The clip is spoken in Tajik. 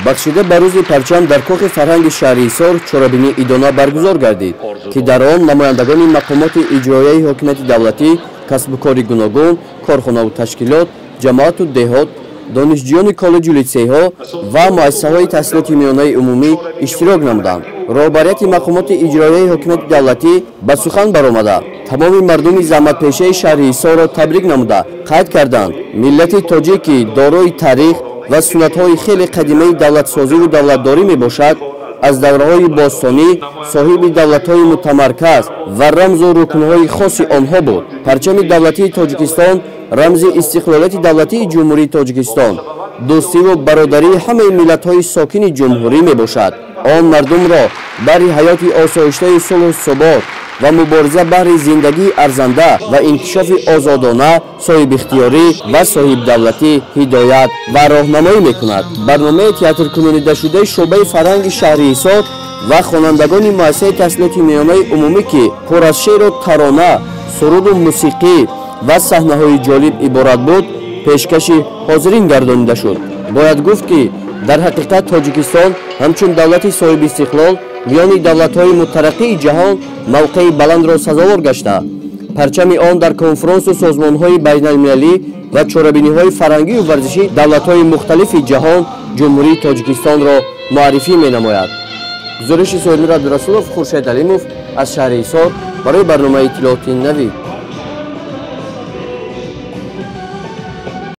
Бахшида ба рӯзи парчам дар кохи фарҳанги шаҳри Ҳисор чорабинии идона баргузор гардид, ки дар он намояндагони мақомоти иҷроияи ҳокимияти давлатӣ, касбу кори гуногун, корхонаву ташкилот, ҷамоату деҳот, донишҷӯёни коллеҷу литсейҳо ва муассисаҳои таҳсилоти миёнаи умумӣ иштирок намуданд. Роҳбарияти мақомоти иҷроияи ҳокимияти давлатӣ ба сухан баромада, тамоми мардуми заҳматпешаи шаҳри Ҳисорро табрик намуда, қайд карданд: миллати тоҷик, ки дорои таърих ва суннатҳои хеле қадимаи давлатсозиву давлатдорӣ мебошад, аз давраҳои бостонӣ соҳиби давлатҳои мутамарказ ва рамзу рукнҳои хоси онҳо буд. Парчами давлатии Тоҷикистон рамзи истиқлолияти давлатии Ҷумҳурии Тоҷикистон, дӯстиву бародарии ҳамаи миллатҳои сокини ҷумҳурӣ мебошад. Он мардумро баҳри ҳаёти осоиштаи сулҳу субот ва мубориза баҳри зиндагии арзанда ва инкишофи озодона, соҳибихтиёрӣ ва соҳибдавлатӣ ҳидоят ва роҳнамоӣ мекунад. Барномаи театркунонидашудаи шӯъбаи фарҳанги шаҳри Ҳисор ва хонандагони муассисаи таҳсилоти миёнаи умумӣ, ки пур аз шеъру тарона, суруду мусиқӣ ва саҳнаҳои ҷолиб иборат буд, пешкаши ҳозирин гардонида шуд. Бояд гуфт, ки дар ҳақиқат Тоҷикистон ҳамчун давлати соҳибистиқлол миёни давлатҳои мутараққии ҷаҳон мавқеи баландро сазовор гашта, парчами он дар конфронсу созмонҳои байналмилалӣ ва чорабиниҳои фарҳангию варзишии давлатҳои мухталифи ҷаҳон Ҷумҳурии Тоҷикистонро муаррифӣ менамояд. Гузориши Соҳибмир Абдурасулов, Хуршед Алимов аз шаҳри Ҳисор барои барномаи иттилооти навид.